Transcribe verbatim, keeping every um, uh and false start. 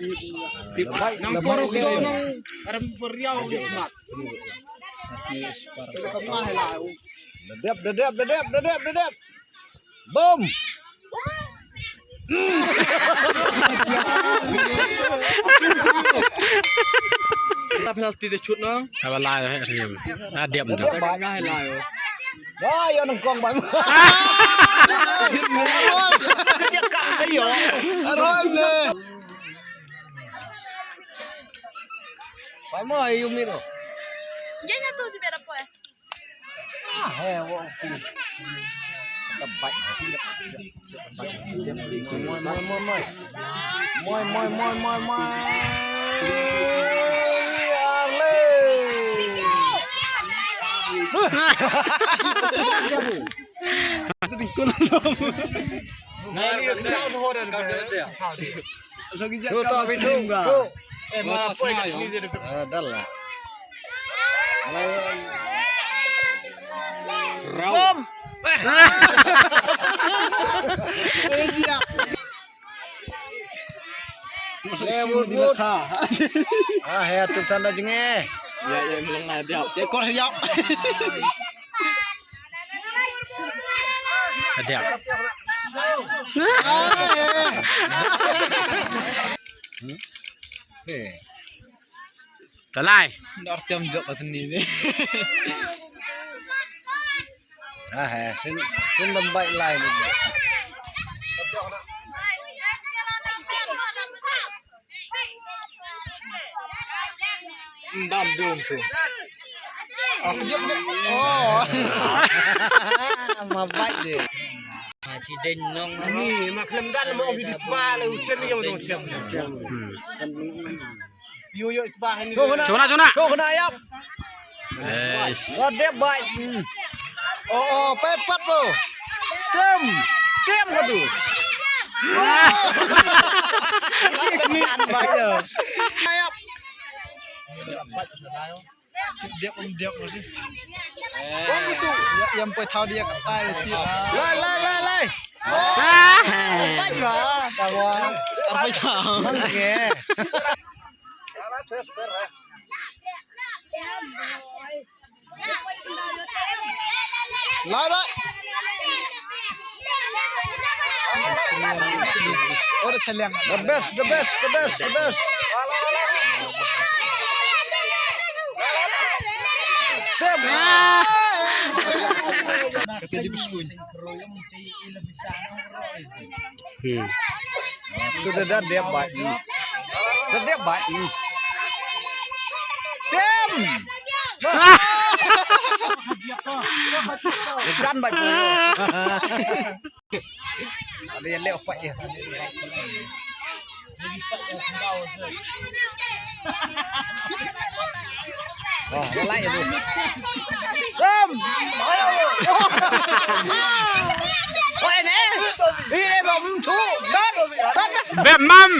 Nang por ki dong nang rem por riau ni mat. Dep, dep, dep, dep, dep, dep. Bom. Ta penalti de chut nang. Aba lai he rim. Ta dep nang. Ngai lai. Wah, yo nang kong bang. Dia kak dia. Aron ne. Pai mo ayu miro. Dia nyatu si biar apa eh. Ah, eh, wo. Moi, moi, moi, moi. Moi, moi, moi, moi, moi. Ale. Ngai ni kau dah horan kau dah. Cuba tak, Pitu. Eh, mana pun kat sini je. Ah, dah lah. Rom. Eh, dia. Lebut, but. Ah, he, tu tanda jenge. Ya, ya, meleng aja. Cek kor siap. Ada. Hmm? Eh. Talai. Dar tiam jok kat sini ni. Ah, eh, sin, sin lembek lai ni. Ndam dum tu. Oh, dia, dia. Oh. Ma bai de. Ma chi deng nong. Ni ma khlem dan ma ong di pa le u chen ni ong dong chen. Hmm. Yo, yo, itbang ni. Chuna, chuna. Chuna yap. Yes. Wa dep bai. Hmm. Oh, oh, pepat lo. Tem. Tem ka tu. Ni an bai lo. Yap. Dep, um, dep, mesti. Ya, yang poi thau dia katai, tiap. Lai, lai, lai, lai. Ah. Bai ba, tawa. Arpai thau. Okey. Lai, lai. Oh, the chaliang. The best, the best, the best, the best. Tem. Kata dia bersuai. Hmm. Tu dah, dah dia bai. Dah dia bai. Tem. Bukan bai. Ada yang lewat bai ya. Oh, lalai tu. Rom. Oh, ini. Ini bom tu. Bem mam.